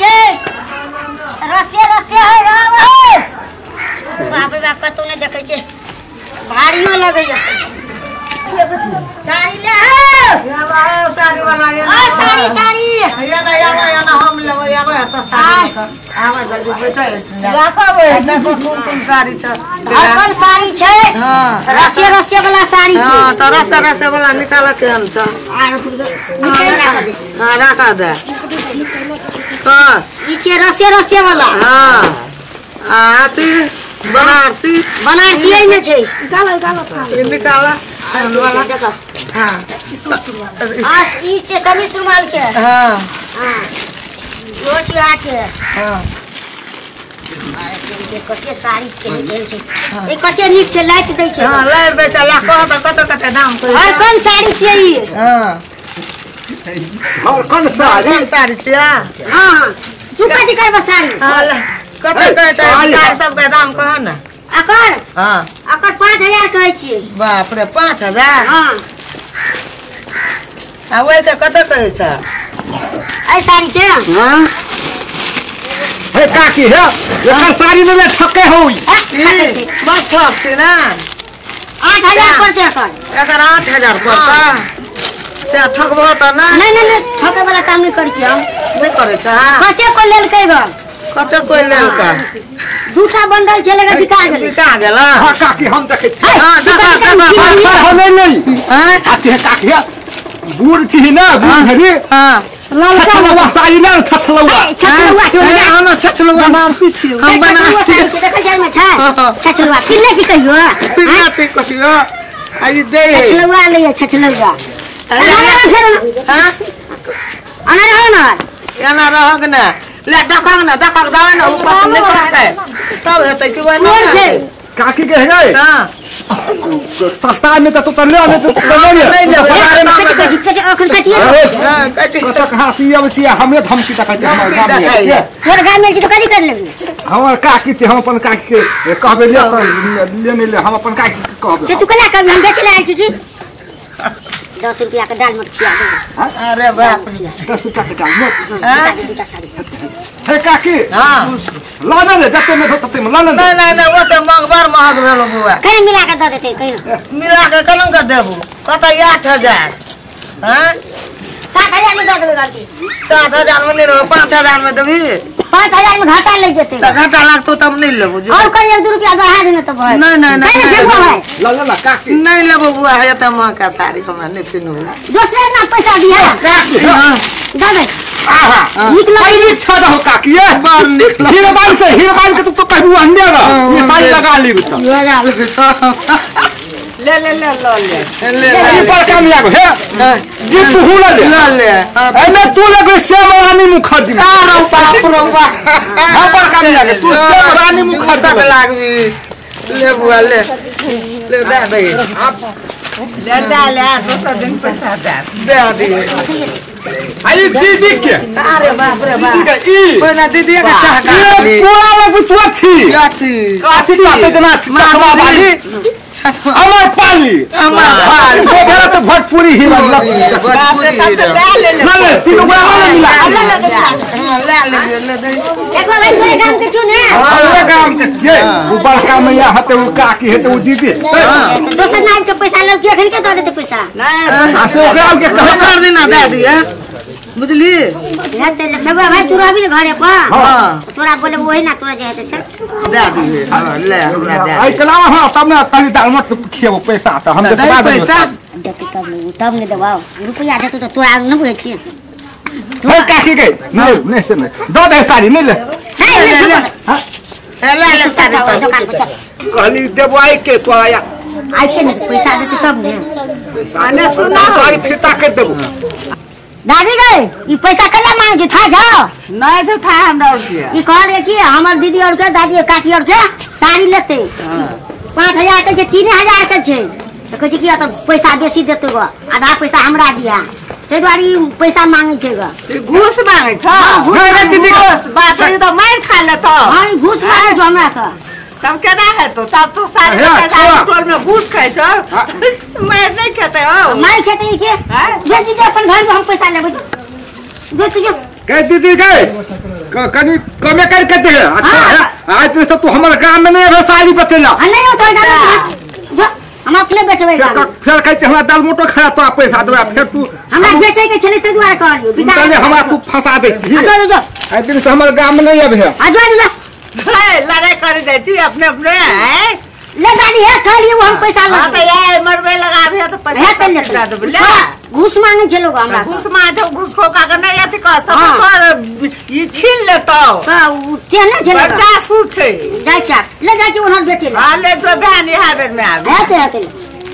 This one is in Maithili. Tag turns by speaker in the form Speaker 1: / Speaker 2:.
Speaker 1: छै रस्से रस्से है आब बाप रे बाप कतौ नहि देखै छै भारियो लगैया साड़ी ले
Speaker 2: आउ साड़ी वाला
Speaker 1: साड़ी साड़ी
Speaker 2: या ना या ना हम लेबै आबै त साड़ी आबै जल्दी बैठै राखबै देखो कोन कोन साड़ी छै
Speaker 1: अपन साड़ी छै
Speaker 2: हां
Speaker 1: रस्से रस्से वाला साड़ी छै
Speaker 2: हां त रस्से रस्से वाला निकाल केहन छै हां राखा दे हां
Speaker 1: ई छै रस्से रस्से वाला
Speaker 2: हां आ अथी बनारसी
Speaker 1: बनारसी एहिमे छै
Speaker 2: निकाल निकाल निकाल वाला
Speaker 1: देखो
Speaker 2: हां
Speaker 1: आ ई छै समीर रुमाल के
Speaker 2: हां
Speaker 1: हां यो छै आ छै
Speaker 2: हां
Speaker 1: कते साड़ी केहन छै ई कते नीक छै लाइट दै छै
Speaker 2: हां लाइट दै छै ला कह त कते कते दाम कहै
Speaker 1: और कोन साड़ी छियै ई
Speaker 2: हां
Speaker 3: और कोन साड़ी
Speaker 2: कोन साड़ी छियै
Speaker 1: हां हां तू कथि करबऽ साड़ी
Speaker 2: हां कते कहै छै साड़ी सब के दाम कह ना
Speaker 1: अकर
Speaker 2: हां
Speaker 1: अकर 5000 कहै छियै
Speaker 2: बाप रे 5000
Speaker 1: हां
Speaker 2: आ ओइ के कते कहै छै
Speaker 1: एहि साड़ी के
Speaker 2: हां
Speaker 3: हे काकी हे एकर साड़ी ने ठके होई
Speaker 2: बस ठक छै ना
Speaker 1: 8000 पड़तै एकर
Speaker 2: एकर 8000 पड़तै से ठकबो त ना
Speaker 1: नहीं नहीं नहीं ठके वाला काम नहीं करै छी हम
Speaker 2: नहीं करै छै
Speaker 1: कते को लेलकै ग
Speaker 2: कते कोई लेलकै
Speaker 1: दूटा बंडल छलै ग बिका गेलै
Speaker 2: बिका गेल
Speaker 3: हां काकी हम देखै छी
Speaker 2: हां देखा देखा
Speaker 3: पर हम नहीं लई
Speaker 2: हां
Speaker 3: आती है काकी बूढ़ छी ना बूढ़ हरी
Speaker 2: हां
Speaker 3: छछलौआ साड़ी ना छछलौआ
Speaker 1: छछलौआ छै
Speaker 2: हां ना छछलौआ
Speaker 1: बनारसी छी
Speaker 2: हम बनारसी
Speaker 1: देखै जाइ में छै छछलौआ किन्ने छी कहियो
Speaker 2: किन्ने छी कहियो आ ई दे
Speaker 1: छछलौआ ले छछलौआ अना फेर
Speaker 2: हां
Speaker 1: अना रहो ना
Speaker 2: एना रहग ना ले देखग ना देखग दावे ना ऊपर से नहीं करतै तब हेतै कि वही
Speaker 1: कोन छै
Speaker 3: काकी के हे
Speaker 2: हां
Speaker 3: सस्ता में त तू त ले ले त ले ले
Speaker 1: अखन कटिए
Speaker 2: हां कटि
Speaker 3: कतक हंसी आबै छी हमे धमकी देखै छी हमर गाम में
Speaker 1: तोर गाम में की तो कथी कर लेबी
Speaker 3: हमर काकी छै हम अपन काकी के कहबै ले त ले नहीं ले हम अपन काकी के कहबै
Speaker 1: से तू केना कहबी हम बेच ले आयल छी की 10 रुपया के दाल मोट खिया दे
Speaker 2: अरे बाप
Speaker 3: 10 रुपया के दाल मोट
Speaker 1: हां दूटा साड़ी
Speaker 3: हे काकी हां ला ले जते में तते में ला ले
Speaker 2: नहीं नहीं नहीं ओ त महग महग भेलो बुआ
Speaker 1: कहीं मिला के the देते कहीं
Speaker 2: मिला के कलम के देबू कत 8000 हां
Speaker 1: 7000 में the देबे गाड़ी
Speaker 2: 7000 में नहीं लेबो 5000 में देबी
Speaker 1: 5000 में घाटा लग जेते
Speaker 2: त घाटा लागतो तब नहीं लेबो
Speaker 1: और कहीं 1-2 रुपया बढ़ा देना तो भाई
Speaker 2: नहीं नहीं नहीं
Speaker 1: नहीं
Speaker 3: ला ले ला काकी
Speaker 2: नहीं लेबो बुआ है त मां का साड़ी हमरा नहीं पिनू
Speaker 1: दूसरे ना पैसा दिया
Speaker 3: काकी
Speaker 2: हां
Speaker 1: the they
Speaker 3: आहा
Speaker 1: निक लगे
Speaker 3: निक छा दहो काकी ये
Speaker 2: बड़ निक
Speaker 3: हीरबाई से हीरबाई के तू तो कहबू अंडे रा ये साड़ी लगा लेबी त
Speaker 2: लगा लेबी त ले ले ले ले ले
Speaker 3: ई पर काम लागो हे ये तू ले
Speaker 2: ले ले
Speaker 3: एने तू लगे श्याम रानी मुखर्जी
Speaker 2: अरे बाप रे बाप
Speaker 3: हां पर काम लागे तू श्याम रानी मुखर्जी
Speaker 2: लागबी ले बुआ ले ले दे दे ले ले ले दोसर दिन पैसा दे दे दे
Speaker 3: आई दीदी के
Speaker 2: अरे बाप रे बाप
Speaker 3: दीदी के ई
Speaker 2: पहिना दीदी के चाह का
Speaker 3: ये पूरा लग तू अथी
Speaker 2: अथी
Speaker 3: अथी कहते जना चकवा वाली अमर पाली
Speaker 2: अमर पाली
Speaker 3: वो भेला तो भोजपुरी ही मतलब
Speaker 2: भोजपुरी ही
Speaker 3: ले ले तीनों गोरा ले मिला
Speaker 2: हां ले ले ले दे
Speaker 1: एक बार भाई तोरे गाम के चुन है
Speaker 3: हमरे गाम के छियै उ बड़का मैया हते उ काकी हेते उ दीदी
Speaker 1: दोसर नाम के पैसा लग के अखन के the देते पैसा
Speaker 2: नहीं
Speaker 3: आ से ओकरा के कह
Speaker 2: दोसर दिन दे दिए बुझली
Speaker 1: हेते ले भाई तू रहबी ने घरे पर
Speaker 2: हां
Speaker 1: तोरा बोले वही ना तोरा जे हेते से
Speaker 2: दे दिए हां ले हमरा दे
Speaker 3: आई कला हां तब ने तनी दाल मत खिएबो पैसा त हम
Speaker 2: दे पैसा
Speaker 1: देते तब ने तब ने देबाओ रुपया देते तो तोरा न बुझै छी
Speaker 3: हे काकी के नहीं नहीं से नहीं the they sari नहीं ले
Speaker 1: ले ले
Speaker 3: हां
Speaker 2: ले ले साड़ी
Speaker 1: दुकान पर चल
Speaker 3: कहली देबो आई के तोरा या
Speaker 1: आई के ने पैसा देते तब ने
Speaker 3: पैसा सुना साड़ी फिरता कर देबो
Speaker 1: दादी गए ई पैसा कला मांगे छै था जाओ
Speaker 2: नहीं छै था हमरा और के
Speaker 1: ई कहल के कि हमर दीदी और के दादी काकी और के साड़ी लेते 5000 के छै 3000 के छै त कहै छै कि त पैसा बेसी देते गो आधा पैसा हमरा दिया तै दुआरे ई पैसा मांगे छै गो
Speaker 2: ई घूस मांगे छ
Speaker 3: नहीं नहीं दीदी
Speaker 2: घूस बाप रे त मार खा लेतो
Speaker 1: हां ई घूस मांगे छै हमरा से
Speaker 2: तब केना हेतो तब तो सारी टोल में घूस खाइ छ मार नहीं खेते हो
Speaker 1: मार खेते के बेच दे अपन घर में हम पैसा लेबै दे तू जो
Speaker 3: गए दीदी गए कनी कमे कर के दे। अच्छा आज से तू हमर गांव में नहीं रह साड़ी बेचेला।
Speaker 1: नहीं होतो गांव हम अपने बेचबै गांव।
Speaker 3: फेर कहते हमरा दाल मोटो खा तो पैसा देबै फेर तू
Speaker 1: हमरा बेचै के छलै तै दुआरे कहलियो
Speaker 3: बिका हमरा तू फंसा दे छी। आज दिन से हमर गांव में नहीं आबे।
Speaker 1: आ जो जो
Speaker 2: लड़ाई कर जाइ छी अपने अपने हैं
Speaker 1: ले दादी हे कहलियो हम पैसा
Speaker 2: लगा त यार मरबे लगाबे त पैसा दे देबै। ले
Speaker 1: घूस मांगे छै लोग हमरा।
Speaker 2: घूस मांगे घूस खो का नहीं अथी कर सब कर ई छीन लेतौ।
Speaker 1: हां उ केने छै
Speaker 2: बच्चा सु छै
Speaker 1: जाइ छ ले जाइ छी ओनर बेचे ले।
Speaker 2: हां ले जो बहन इहा बेर में आबे।
Speaker 1: हेते हेते।